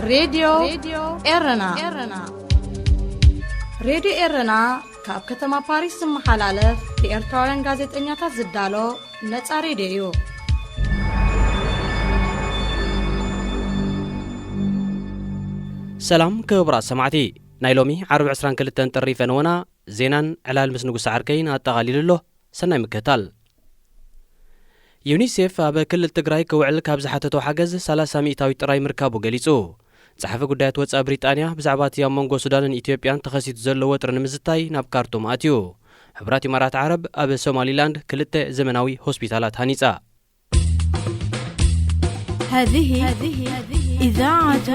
ሬድዮ ኤረና። ሬድዮ ኤረና ካብ ከተማ ፓሪስ ዝመሓላለፍ ብኤርትራውያን ጋዜጠኛታት ዝዳሎ ነጻ ሬድዮ እዩ። ሰላም ክቡራት ሰማዕቲ፣ ናይ ሎሚ ዓርቢ ዕስራን ክልተን ጥሪ ፈነወና ዜናን ዕላል ምስ ንጉስ ዓርከይን ኣጠቓሊሉ ኣሎ። ሰናይ ምክትታል። ዩኒሴፍ ኣብ ክልል ትግራይ ክውዕል ካብ ዝሓተቶ ሓገዝ ሰላሳ ሚእታዊት ጥራይ ምርካቡ ገሊጹ። ጸሓፊ ጉዳያት ወጻኢ ብሪጣንያ ብዛዕባ እቲ ኣብ መንጎ ሱዳንን ኢትዮጵያን ተኸሲቱ ዘሎ ወጥሪ ንምዝታይ ናብ ካርቱም ኣትዩ። ሕቡራት ኢማራት ዓረብ ኣብ ሶማሊላንድ ክልተ ዘመናዊ ሆስፒታላት ሃኒጻ። هذه إذاعة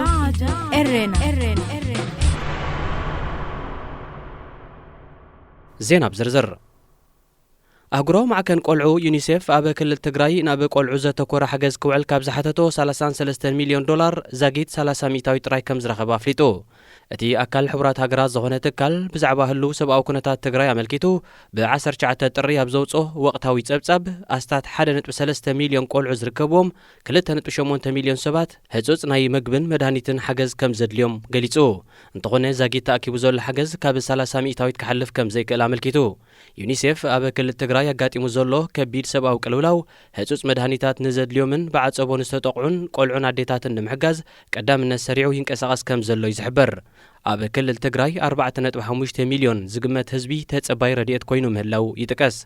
إرنا. ዜና ብዝርዝር። ኣህጉራዊ ማዕከን ቆልዑ ዩኒሴፍ ኣብ ክልል ትግራይ ናብ ቆልዑ ዘተኮረ ሓገዝ ክውዕል ካብ ዝሓተቶ ሰላሳን ሰለስተን ሚልዮን ዶላር ዛጊት ሰላሳ ሚእታዊት ጥራይ ከም ዝረኸበ ኣፍሊጡ። እቲ ኣካል ሕቡራት ሃገራት ዝኾነ ትካል ብዛዕባ ህሉው ሰብኣዊ ኩነታት ትግራይ ኣመልኪቱ ብ ዓሰርተ ትሽዓተ ጥሪ ኣብ ዘውፅኦ ወቕታዊ ጸብጻብ ኣስታት ሓደ ነጥቢ ሰለስተ ሚልዮን ቆልዑ ዝርከብዎም ክልተ ነጥቢ ሸሞንተ ሚልዮን ሰባት ህጹጽ ናይ መግብን መድሃኒትን ሓገዝ ከም ዘድልዮም ገሊጹ። እንተኾነ ዛጊት ተኣኪቡ ዘሎ ሓገዝ ካብ ሰላሳ ሚእታዊት ክሓልፍ ከም ዘይክእል ኣመልኪቱ። ዩኒሴፍ ኣብ ክልል ትግራይ ኣጋጢሙ ዘሎ ከቢድ ሰብኣዊ ቅልውላው ህጹጽ መድሃኒታት ንዘድልዮምን ብዓጸቦ ንዝተጠቕዑን ቆልዑን ኣዴታትን ንምሕጋዝ ቀዳምነት ሰሪዑ ይንቀሳቐስ ከም ዘሎ እዩ ዝሕበር። ኣብ ክልል ትግራይ ኣርባዕተ ነጥቢ ሓሙሽተ ሚልዮን ዝግመት ህዝቢ ተጸባይ ረድኤት ኮይኑ ምህላው ይጥቀስ።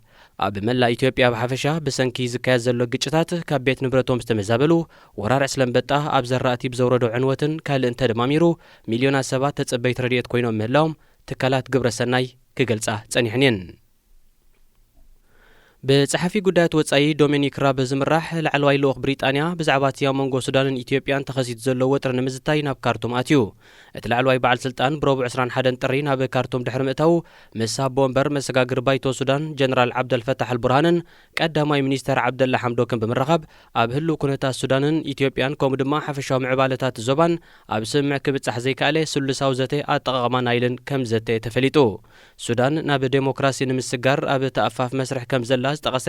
ኣብ መላእ ኢትዮጵያ ብሓፈሻ ብሰንኪ ዝካየድ ዘሎ ግጭታት ካብ ቤት ንብረቶም ዝተመዛበሉ፣ ወራር ዕስለ ኣንበጣ ኣብ ዘራእቲ ብዘውረዶ ዕንወትን ካልእን ተደማሚሩ ሚልዮናት ሰባት ተጸበይቲ ረድኤት ኮይኖም ምህላዎም ትካላት ግብረ ሰናይ ክገልጻ ጸኒሐን እየን። ብጸሓፊ ጉዳያት ወጻኢ ዶሚኒክ ራብ ዝምራሕ ላዕለዋይ ልኡኽ ብሪጣንያ ብዛዕባ እቲ ኣብ መንጎ ሱዳንን ኢትዮጵያን ተኸሲቱ ዘሎ ወጥሪ ንምዝታይ ናብ ካርቱም ኣትዩ። እቲ ላዕለዋይ በዓል ስልጣን ብረቡዕ ዕስራን ሓደን ጥሪ ናብ ካርቱም ድሕሪ ምእታዉ፣ ምስ ኣቦ ወንበር መሰጋግሪ ባይቶ ሱዳን ጀነራል ዓብደልፈታሕ ኣልቡርሃንን ቀዳማይ ሚኒስተር ዓብደላ ሓምዶክን ብምርኻብ፣ ኣብ ህሉው ኩነታት ሱዳንን ኢትዮጵያን ከምኡ ድማ ሓፈሻዊ ምዕባለታት ዞባን ኣብ ስምምዕ ክብጻሕ ዘይከኣለ ስሉሳዊ ዘተ ኣጠቓቕማ ናይልን ከም ዘተ ተፈሊጡ። ሱዳን ናብ ዴሞክራሲ ንምስጋር ኣብ ተኣፋፍ መስርሕ ከም ዘላ ዝጠቐሰ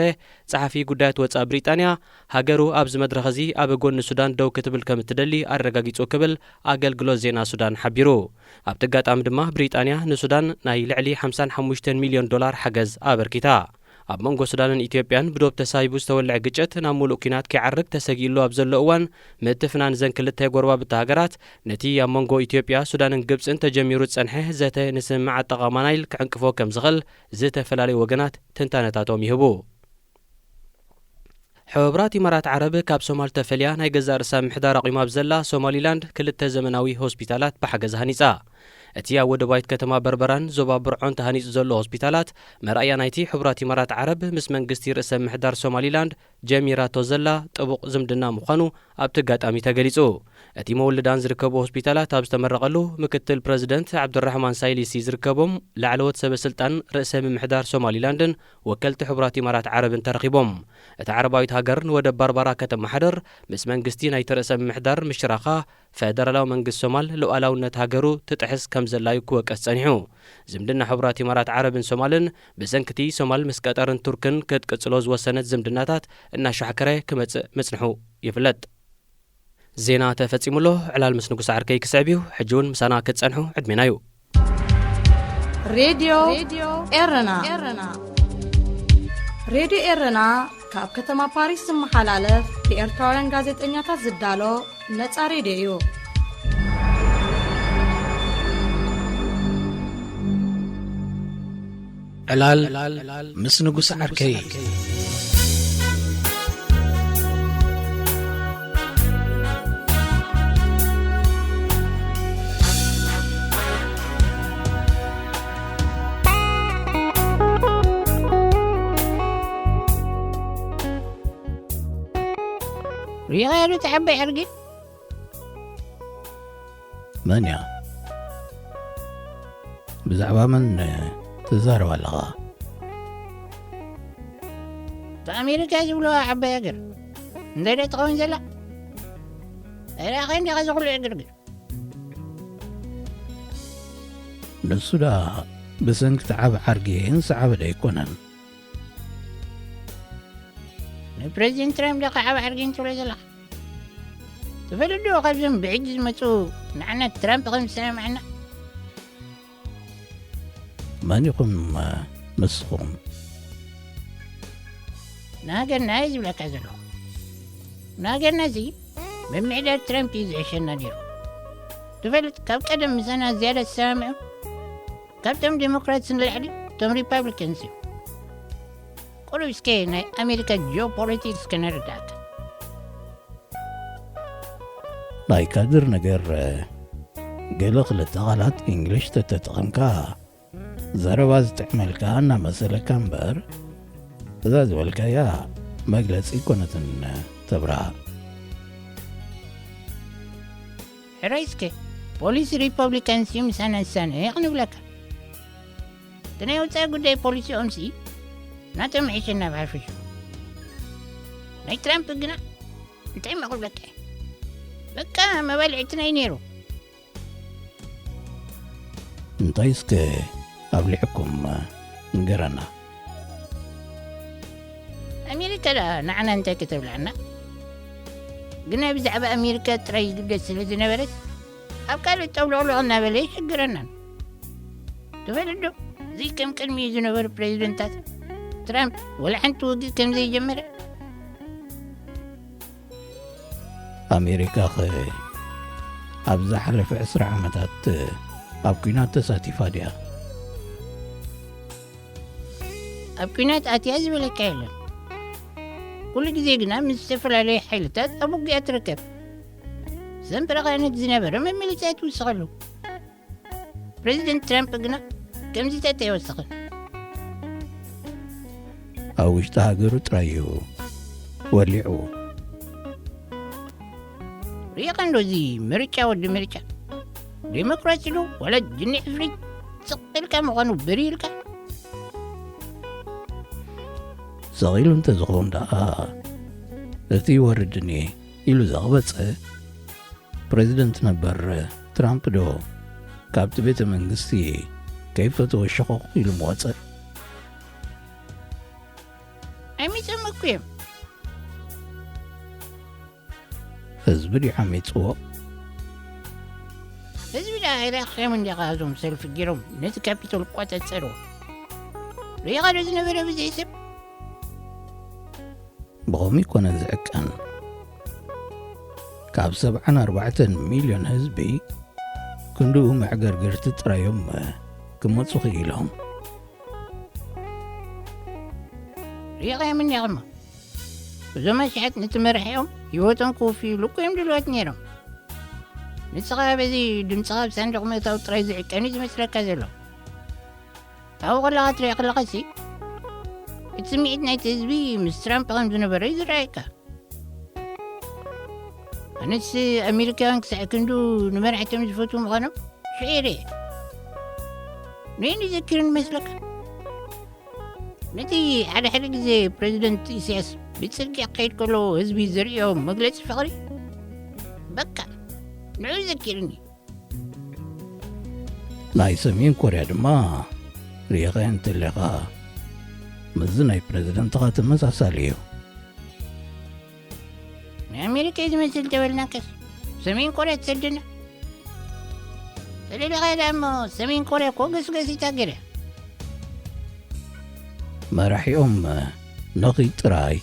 ጸሓፊ ጉዳያት ወጻኢ ብሪጣንያ፣ ሃገሩ ኣብዚ መድረኽ እዚ ኣብ ጎኒ ሱዳን ደው ክትብል ከም እትደሊ ኣረጋጊጹ ክብል ኣገልግሎት ዜና ሱዳን ሓቢሩ። ኣብቲ ኣጋጣሚ ድማ ብሪጣንያ ንሱዳን ናይ ልዕሊ ሓምሳን ሓሙሽተን ሚልዮን ዶላር ሓገዝ ኣበርኪታ። ኣብ መንጎ ሱዳንን ኢትዮጵያን ብዶብ ተሳሂቡ ዝተወልዐ ግጭት ናብ ሙሉእ ኲናት ከይዓርግ ተሰጊእሉ ኣብ ዘሎ እዋን፣ ምትፍናን እዘን ክልተ ጎረባብቲ ሃገራት ነቲ ኣብ መንጎ ኢትዮጵያ፣ ሱዳንን ግብጽን ተጀሚሩ ዝጸንሐ ዘተ ንስምምዕ ኣጠቓቕማ ናይል ክዕንቅፎ ከም ዝኽእል ዝተፈላለዩ ወገናት ትንታነታቶም ይህቡ። ሕቡራት ኢማራት ዓረብ ካብ ሶማል ተፈልያ ናይ ገዛእ ርእሳ ምሕዳር ኣቑማ ኣብ ዘላ ሶማሊላንድ ክልተ ዘመናዊ ሆስፒታላት ብሓገዝ ሃኒጻ። እቲ ኣብ ወደባዊት ከተማ በርበራን ዞባ ብርዖን ተሃኒጹ ዘሎ ሆስፒታላት መርኣያ ናይቲ ሕቡራት ኢማራት ዓረብ ምስ መንግስቲ ርእሰ ምሕዳር ሶማሊላንድ ጀሚራቶ ዘላ ጥቡቕ ዝምድና ምዃኑ ኣብቲ ኣጋጣሚ ተገሊጹ። እቲ መወልዳን ዝርከቡ ሆስፒታላት ኣብ ዝተመረቐሉ፣ ምክትል ፕረዚደንት ዓብዱራሕማን ሳይሊሲ ዝርከቦም ላዕለዎት ሰበ ስልጣን ርእሰ ምምሕዳር ሶማሊላንድን ወከልቲ ሕቡራት ኢማራት ዓረብን ተረኺቦም። እታ ዓረባዊት ሃገር ንወደብ ባርባራ ከተመሓደር ምስ መንግስቲ ናይቲ ርእሰ ምምሕዳር ምሽራኻ፣ ፈደራላዊ መንግስቲ ሶማል ሉዓላውነት ሃገሩ ትጥሕስ ከም ዘላዩ ክወቀስ ጸኒሑ። ዝምድና ሕቡራት ኢማራት ዓረብን ሶማልን ብሰንክቲ ሶማል ምስ ቀጠርን ቱርክን ክትቅጽሎ ዝወሰነት ዝምድናታት እናሻሕከረ ክመጽእ ምጽንሑ ይፍለጥ። ዜና ተፈጺሙ ኣሎ። ዕላል ምስ ንጉስ ዓርከይ ክስዕብ እዩ። ሕጂ እውን ምሳና ክትጸንሑ ዕድሜና እዩ። ሬድዮ ኤረና። ሬድዮ ኤረና ካብ ከተማ ፓሪስ ዝመሓላለፍ ብኤርትራውያን ጋዜጠኛታት ዝዳሎ ነጻ ሬድዮ እዩ። ዕላል ምስ ንጉስ ዓርከይ። ሪኢኻዮ ዶ እቲ ዓባይ ዕርጊ? መን እያ? ብዛዕባ መን ትዛረብ ኣለኻ? እታ ኣሜሪካ ዝብልዋ ዓባይ ሃገር እንታይ ዶ ትኸውን ዘላ? ኣይረኣኻዮን ዲኻ እዚ ኩሉ ዕግርግር? ንሱ ደኣ ብሰንኪ እቲ ዓቢ ዓርጊ ዝሰዓበ ዶ ኣይኮነን? ንፕረዚደንት ትራምፕ ዲኻ ዓቢ ዓርጊ ትብሎ ዘለኻ? ትፈልጥ ዶ ካብዞም ብሕጂ ዝመፁ ንዓና ትራምፕ ከም ዝሰማማዕና? መን ኢኹም ንስኹም? ንሃገርና እየ ዝብለካ ዘለኹ። ንሃገርና እዚ ምምዕዳር ትራምፕ እዩ ዝሕሸና ነይሩ። ትፈልጥ ካብ ቀደም ምሳና ዝያዳ ዝሰማምዑ ካብቶም ዴሞክራትስ ንላዕሊ እቶም ሪፓብሊካንስ እዩ። ቁሩብ እስከ ናይ ኣሜሪካ ጂኦፖለቲክስ ከነረዳእካ። ናይ ካድር ነገር ገለ ክልተ ቃላት እንግሊሽ ተተጠቐምካ ዘረባ ዝጥዕመልካ እናመሰለካ እምበር እዛ ዝበልካያ መግለጺ ኣይኮነትን ተብርሃ። ሕራይ እስከ ፖሊሲ ሪፐብሊካንስ እዩ ምሳና ዝሳነ ክንብለካ። እቲ ናይ ወፃኢ ጉዳይ ፖሊሲኦምሲ ናቶም ይሕሸና ብሓፈሽኡ። ናይ ትራምፕ ግና እንታይ መኽብለካ እየ። በቃ መባልዕትና እዩ ነይሩ። እንታይ እስከ ኣብሊዕኩም ንገረና። ኣሜሪካ ደኣ ንዓና እንታይ ከተብልዓና? ግና ብዛዕባ ኣሜሪካ ጥራይ ይግደስ ስለ ዝነበረስ ኣብ ካልእ ጠውሎቕሎቕ እናበለ ይሽግረናን። ትፈልጥ ዶ? እዚ ከም ቅድሚኡ ዝነበሩ ፕሬዚደንታት ትራምፕ ወላ ሓንቲ ውግእ ከም ዘይጀመረ። ኣሜሪካ ኸ ኣብ ዝሓለፈ ዕስራ ዓመታት ኣብ ኲናት ተሳቲፋ ድያ? ኣብ ኲናት ኣትያ ዝበለካ የለን። ኩሉ ግዜ ግና ምስ ዝተፈላለዩ ሓይልታት ኣብ ውግኣ ትርከብ። ዘንበረ ክእነት ዝነበረ መመሊሳ ትውስኸሉ። ፕሬዚደንት ትራምፕ ግና ከምዚታት ኣይወሰኸን። ኣብ ውሽጢ ሃገሩ ጥራይ እዩ ወሊዑ። ሪኢኻ እንዶ እዚ ምርጫ ወዲ ምርጫ ዴሞክራሲ ዶ ዋላ ጅኒ ዕፍሪ ጽቕ ኢልካ ምዃኑ ብር ኢልካ። ስቕ ኢሉ እንተዝኸውን ደኣ እቲ ይወርድኒ ኢሉ ዘቕበጸ ፕሬዚደንት ነበር ትራምፕ ዶ ካብቲ ቤተ መንግስቲ ከይፈተወ ሸኾኽ ኢሉ ምወጸ? ኣይመጸም እኮ እዮም። ህዝቢ ድዩ ዓሚጽዎ? ህዝቢ ደኣ ኣይረኣኽዮምን ዲኻ እዞም ሰልፊ ገይሮም ነቲ ካፒቶል ቆጸጸርዎ? ርኢኻ ዶ ዝነበረ ብዘይ ሰብ? ብኸምኡ ኣይኮነን ዝዕቀን። ካብ ሰብዓን ኣርባዕተን ሚልዮን ህዝቢ ክንድኡ መዕገርገርቲ ጥራዮም ክመጹ ክኢሎም። ርኢኻዮም እኒኣኹም እዞም ኣሽሓት ነቲ መራሒኦም ህይወቶም ክውፍዩሉ እኮ እዮም ድልዋት ነይሮም። ንስኻ በዚ ድምፅኻ ኣብ ሳንዱቕ ምእታው ጥራይ ዝዕቀን እዩ ዝመስለካ ዘሎ። ኣብኡ ከለኻ ትሪኦ ከለኻሲ እቲ ስምዒት ናይቲ ህዝቢ ምስ ትራምፕ ከም ዝነበረ እዩ ዝረኣየካ። ኣነስ ኣሜሪካውያን ክሳዕ ክንዱ ንመራሕቶም ዝፈትዉ ምዃኖም ሽዑ እየ። ነየን ይዘክርን መስለካ? ነቲ ሓደ ሓደ ግዜ ፕሬዚደንት ኢሳያስ ብጽርግያ ክኸይድ ከሎ ህዝቢ ዘርእዮ መግለጺ ፍቕሪ፣ በቃ ንዑ ዘኪርኒ። ናይ ሰሜን ኮርያ ድማ ርኢኻዮ እንተለኻ ምስዚ ናይ ፕሬዚደንትኻ ተመሳሳሊ እዩ። ናይ ኣሜሪካ እዩ ዝመስል ተበልናከስ ሰሜን ኮርያ ትሰደና። ተደሊኻ ደኣ እሞ ሰሜን ኮርያ እኮ ገስገሲታ ገይራ። መራሒኦም ነኺድ ጥራይ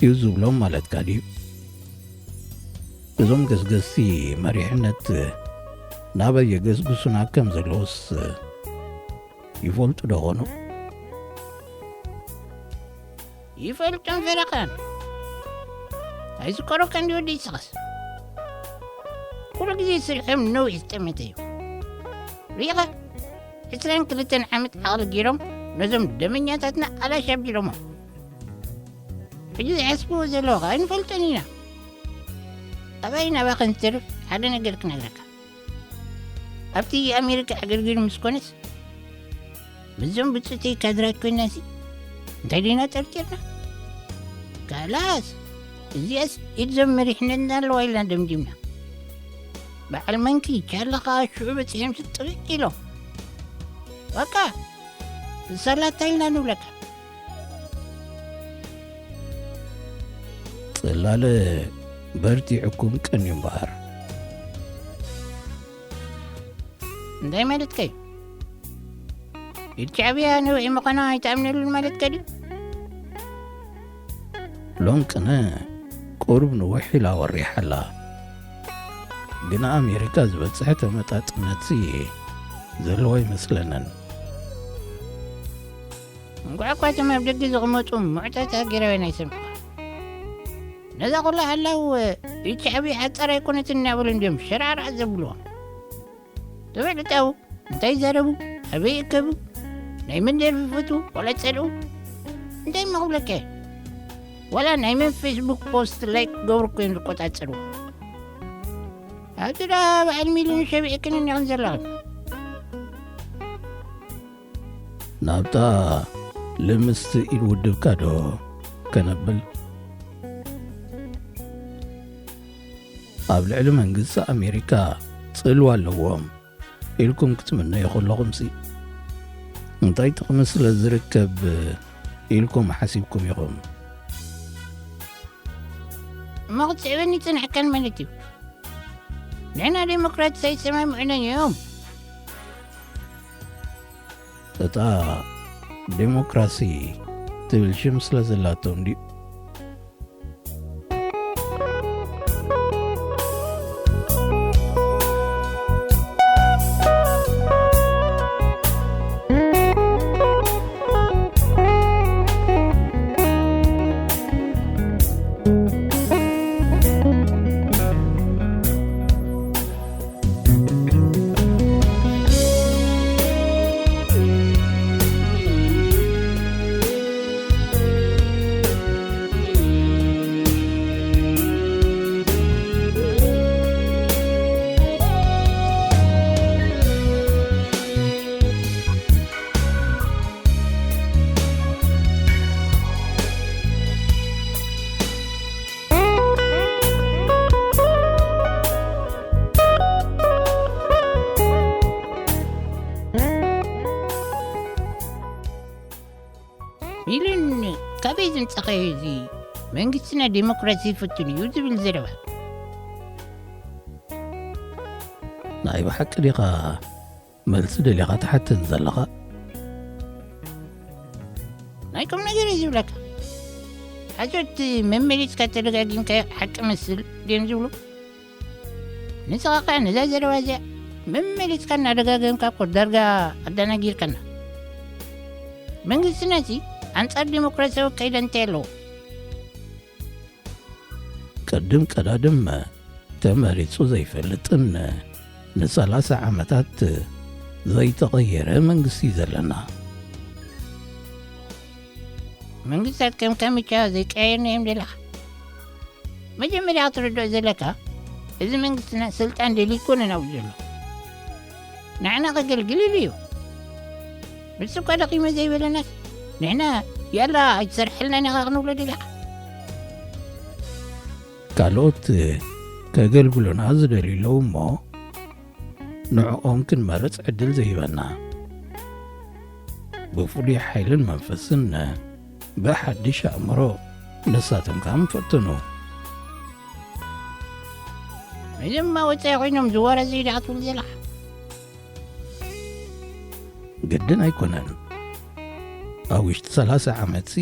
እዩ ዝብሎም ማለትካ ድዩ? እዞም ገስገስቲ መሪሕነት ናበይ የገስግሱና ከም ዘለዉስ ይፈልጡ ዶ ኾኑ? ይፈልጦም ፈረኻን ኣይዝከሮካ እንዲ ወዲ ይስኸስ ኩሉ ግዜ ስርሖም ነዊሕ ዝጠመተ እዩ። ሪኢኻ ዕስራን ክልተን ዓመት ዓቕሊ ገይሮም ነዞም ደመኛታትና ኣላሽ ኣቢሎሞም። ሕጂ ዝሓስብዎ ዘለዉ ኸዓ ኣይንፈልጦን ኢና። ኣባይ ናባኸ እንትተርፍ ሓደ ነገር ክነግረካ። ኣብቲ ኣሜሪካ ዕግርግር ምስ ኮነስ ምስዞም ብፁዕተይ ካድራት ኮይናሲ እንታይ ዲና ጠርጢርና? ካላስ እዚኣስ ኢድዞም መሪሕነትና ኣለዋ ኢልና ደምዲምና። በዓል መንኪ ቻለ ኸዓ ሽዑ በፂሖም ስጥብቅ ኢሎም በቃ ንሳላታ ኢልና ንብለካ። ጽላለ በርቲዕኩም ቀንዩ እምበኣር። እንታይ ማለትካ እዩ? ኢድ ሻዕብያ ንውዒ ምዃና ኣይትኣምነሉን ማለትካ ድዩ? ሎምቅነ ቁሩብ ንውሕ ኢላ ወሪሓ ኣላ። ግና ኣሜሪካ ዝበጽሐ ተመጣጥነትሲ ዘለዋ ኣይመስለንን። እንኳዕ እኳ እቶም ኣብ ደገ ዝቕመጡ ሙዕታት ሃገራውያን ኣይሰምዑኻ። ነዛ ኩላ ሃላው ኢድ ሻዕብያ ሓጻር ኣይኮነትን እናበሉ እንድዮም ሸራዕራዕ ዘብልዎም። ተበልጣው እንታይ ይዛረቡ? ኣበይ ይእከቡ? ናይ መን ደርፊ ይፈትዉ? ዋላ ይጸልኡ? እንታይ እሞ ክብለካ እየ? ዋላ ናይ መን ፌስቡክ ፖስት ላይክ ክገብሩ እኮ እዮም ዝቆጻጸሩ። ኣብቲ ደኣ በዓል ሚሊዮን ሸቢዕክን እኒኹን ዘለኽን። ናብታ ልምስቲ ኢድ ውድብካ ዶ ከነብል? ኣብ ልዕሊ መንግስቲ ኣሜሪካ ጽልዋ ኣለዎም ኢልኩም ክትምነዩ ከለኹምሲ፣ እንታይ ጥቕሚ ስለ ዝርከብ ኢልኩም ሓሲብኩም ኢኹም? እሞ ክትስዕበኒ ይጽንሐካን ማለት እዩ። ንሕና ዴሞክራት ኣይሰማምዑናን እዮም። እታ ዴሞክራሲ ትብል ሽም ስለ ዘላቶም ድዩ? ሚልን፣ ካበይ ዝምጻኻዮ እዚ መንግስትና ዴሞክራሲ ይፍትን እዩ ዝብል ዘረባ? ናይ ብሓቂ ዲኻ መልሲ ደሊኻ ትሓተን ዘለኻ? ናይ ቁም ነገር እዩ ዝብለካ። ሓሶት መመሊስካ ተደጋጊምካዮ ሓቂ መስል ድዮም ዝብሉ? ንስኻ ኸኣ ነዛ ዘረባ እዚኣ መመሊስካ እናደጋገምካ እኮ ዳርጋ ኣደናጊርካና። መንግስትናሲ ኣንጻር ዴሞክራሲያዊ ኣካይዳ እንታይ ኣለዎ? ቅድም ቀዳድም ተመሪጹ ዘይፈልጥን ንሰላሳ ዓመታት ዘይተቐየረ መንግስቲ እዩ ዘለና። መንግስታት ከም ካምቻ ዘይቀያየርና እዮም ደለኻ። መጀመርያ ክትርድኦ ዘለካ፣ እዚ መንግስትና ስልጣን ደልዩ ኣይኮነን ኣብኡ ዘሎ። ንዓና ከገልግል ኢሉ እዩ። ንሱ እኳ ደኺመ ዘይበለናስ፣ ንሕና ያላ ኣይትሰርሐልናን ኢኻ ክንብሎ ደሊኻ? ካልኦት ከገልግሉና ዝደልዩ ኣለዉ እሞ፣ ንዕኦም ክንመርጽ ዕድል ዘይህበና። ብፍሉይ ሓይልን መንፈስን ብሓድሽ ኣእምሮ ንሳቶም ከኣ ምፈተኑ። እዞም ወጻኢ ኮይኖም ዝዋረዙ ኢኻ ትብል ዘለኻ? ግድን ኣይኮነን። ኣብ ውሽጢ ሰላሳ ዓመትሲ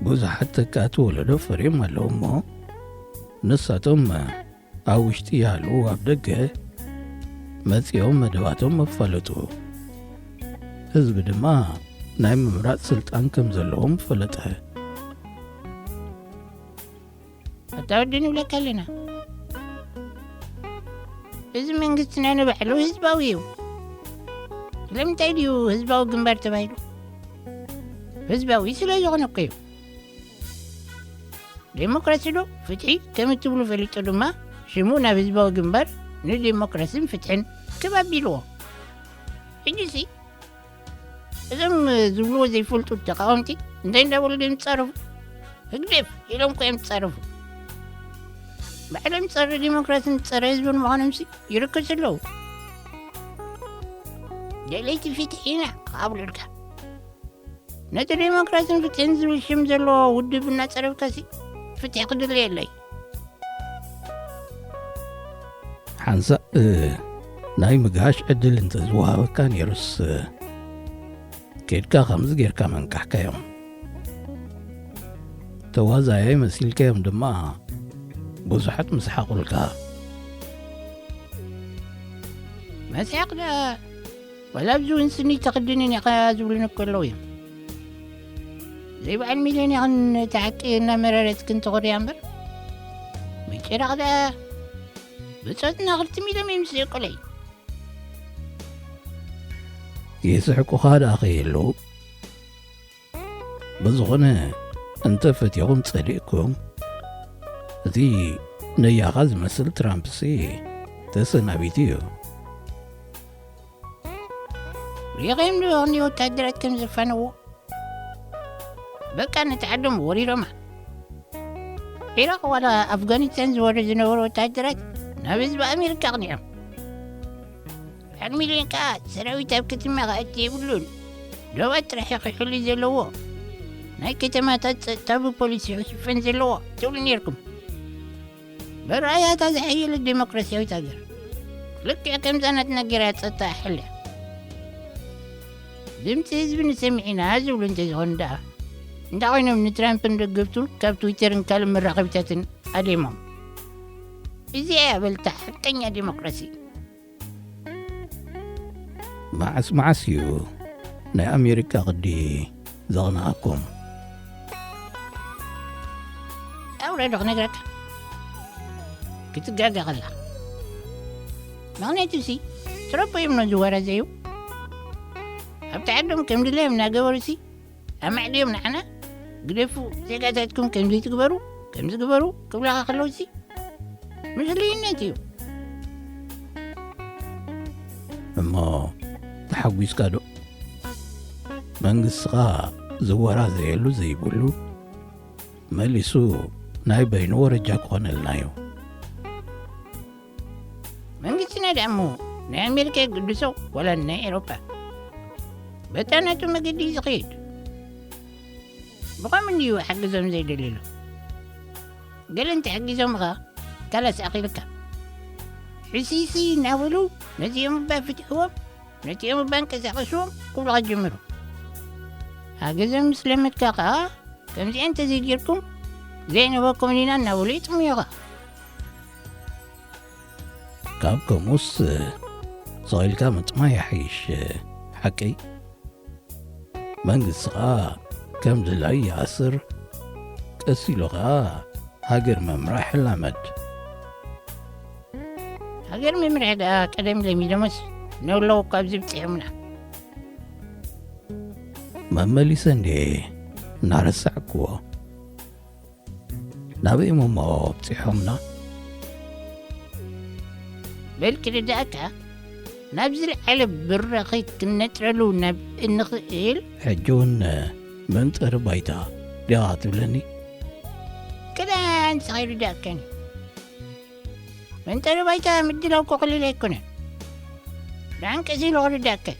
ብዙሓት ተካእቲ ወለዶ ፈርዮም ኣለዉ እሞ፣ ንሳቶም ኣብ ውሽጢ ይሃልዉ ኣብ ደገ መጺኦም መደባቶም መፋለጡ። ህዝቢ ድማ ናይ ምምራጽ ስልጣን ከም ዘለዎም ፈለጠ። ኣታ ወዲ ንብለካ ኣለና። እዚ መንግስትና ንባዕሉ ህዝባዊ እዩ። ስለምንታይ ድዩ ህዝባዊ ግንባር ተባሂሉ? ህዝባዊ ስለ ዝኾነ እኮ እዩ። ዴሞክራሲ ዶ ፍትሒ ከም እትብሉ ፈሊጡ ድማ ሽሙ ናብ ህዝባዊ ግንባር ንዴሞክራስን ፍትሕን ክብ ኣቢልዎ። ሕጂሲ እዞም ዝብልዎ ዘይፈልጡ ተቃወምቲ እንታይ እንዳበሉ ድዮም ዝጻረፉ? ህግደፍ ኢሎም እኮ እዮም ዝጻረፉ። ባዕሎም ጸረ ዴሞክራስን ጸረ ህዝብን ምዃኖምሲ ይርከሱ ኣለዉ። ደለይቲ ፍትሒ ኢና ክኣብሉልካ። ነቲ ዴሞክራስን ፍትሕን ዝብል ሽም ዘለዎ ውድብ እናጸረፍካሲ ፍትሒ ክድለየለይ። ሓንሳእ ናይ ምግሃሽ ዕድል እንተዝወሃበካ ነይሩስ፣ ኬድካ ከምዚ ጌርካ መንቃሕካዮም። ተዋዛያይ መሲልካዮም ድማ ብዙሓት ምስሓቑልካ። መስሓቕ ደኣ ዋላ ኣብዚ እውን ስኒ ተኽድንን ኢኻ ዝብሉን እኮ ኣለዉ እዮም። ዘይበዓል ሚልዮን ኢኽን እቲ ሓቂ እናመረረትክን ትኾርያ እምበር፣ ምጭራቕ ደኣ ብጾትና ክልተ ሚልዮን እዮም ዝስእቁለይ። ይስሕቁኻ ደኣ ከየለዉ። ብዝኾነ፣ እንተ ፈቲኹም ጸሊእኩም፣ እቲ ነያኻ ዝመስል ትራምፕሲ ተሰናቢቱ እዩ። ሪኸዮም ዶ እኒ ወታደራት ከም ዘፋነዎ? በቃ ነቲ ዓዶም ወሪሮማ። ዒራቕ ዋላ ኣፍጋኒስታን ዝወርዱ ዝነበሩ ወታደራት ናብ ህዝቢ ኣሜሪካ ኣቕኒዖም። ሓደ ሚልዮን ከኣ ሰራዊት ኣብ ከተማ ክኣቲ የብሉን። ዶባት ጥራሕ እዩ ክሕሉ ዘለዎ። ናይ ከተማታት ጸጥታ ብፖሊስ እዩ ክሽፈን ዘለዎ ትብሉ ነይርኩም። ብረኣያታ ዝሓየለት ዴሞክራሲያዊት ሃገር። ልክዕ ከምዛ ናትና ጌራ ጸጥታ ኣሕልያ። ድምፂ ህዝቢ ንሰምዕ ኢና ዝብሉ እንተዝኾኑ ደኣ፣ እንታይ ኮይኖም ንትራምፕን ደገፍቱን ካብ ትዊተርን ካልእ መራኸቢታትን ኣዴሞም? እዚኣ እያ በልታ ሓቀኛ ዴሞክራሲ። መዓስ መዓስ እዩ ናይ ኣሜሪካ ቅዲ ዘቕንኣኩም? ኣውረዶ ክነግረካ ክትጋገ ከላ። ምኽንያቱ ሲ ትረቦ እዮም ነዚ ወረ ዘዩ። ኣብቲ ዓዶም ከም ድለዮም እናገበሩ ሲ ኣማዕድዮም ንዓና ግደፉ፣ ዜጋታትኩም ከምዚ ትግበሩ፣ ከምዚ ግበሩ ክብላኻ ከለዉ ሲ ምስልይነት እዩ። እሞ ተሓጒስካ ዶ? መንግስትኻ ዝወራዘየሉ ዘይብሉ መሊሱ ናይ በይኑ ወረጃ ክኾነልና እዩ። መንግስትና ደኣ እሞ ናይ ኣሜሪካ ይግድሶ ወላ ናይ ኤሮፓ በታ ናቱ መገዲ እዩ ዝኸይድ። ብኸም እንድዩ ሓግዞም ዘይደልሉ። ገለ እንተሓጊዞምኻ ካላስ ኣኺልካ። ሕሲሲ እናበሉ ነዚኦም እባ ፍትሕዎም፣ ነዚኦም እባ እንቀሳቐስዎም ክብሉኻ ጀምሩ። ሓገዞም ምስ ለመድካ ኸኣ ከምዚኣ እንተዘይጌርኩም ዘይነበኩም ኢና እናበሉ ይጥምዩኻ። ካብ ከምኡስ ስቕ ኢልካ ምጥማይ ይሓይሽ። ሓቀይ? መንግስቲ ኸኣ ከም ድላይ ይኣስር፣ ቀስ ኢሉ ኸኣ ሃገር ምምራሕ ይላመድ። ሃገር ምምራሕ ደኣ ቀደም ለሚዶምስ ነውለው እኳ ኣብዚ ብጺሖምና። መመሊሰ እንዴ እናረሳዕክዎ። ናበይ እሞ ኣብጺሖምና? በል ክርዳእካ፣ ናብ ዝለዓለ ብራኺ ክነጥረሉ ናብ እንኽእል። ሕጂ እውን መንጠሪ ባይታ ዲኻ ትብለኒ? ክዳ ንስኻ ይርዳእካኒ። መንጠሪ ባይታ ምድላው እኮ ቀሊል ኣይኮነን። ብዓንቀጺ ኢሉ ክርዳእካ እዩ።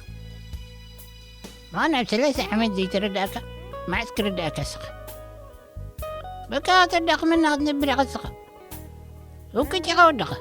ምዃን ኣብ ሰላሳ ዓመት ዘይተረዳእካ፣ መዓስ ክርዳእካ እስኻ? በቃ ተዳኽመና ክትነብር ኢኻ እስኻ። ውቅጭ ኢኻ ወድኻ።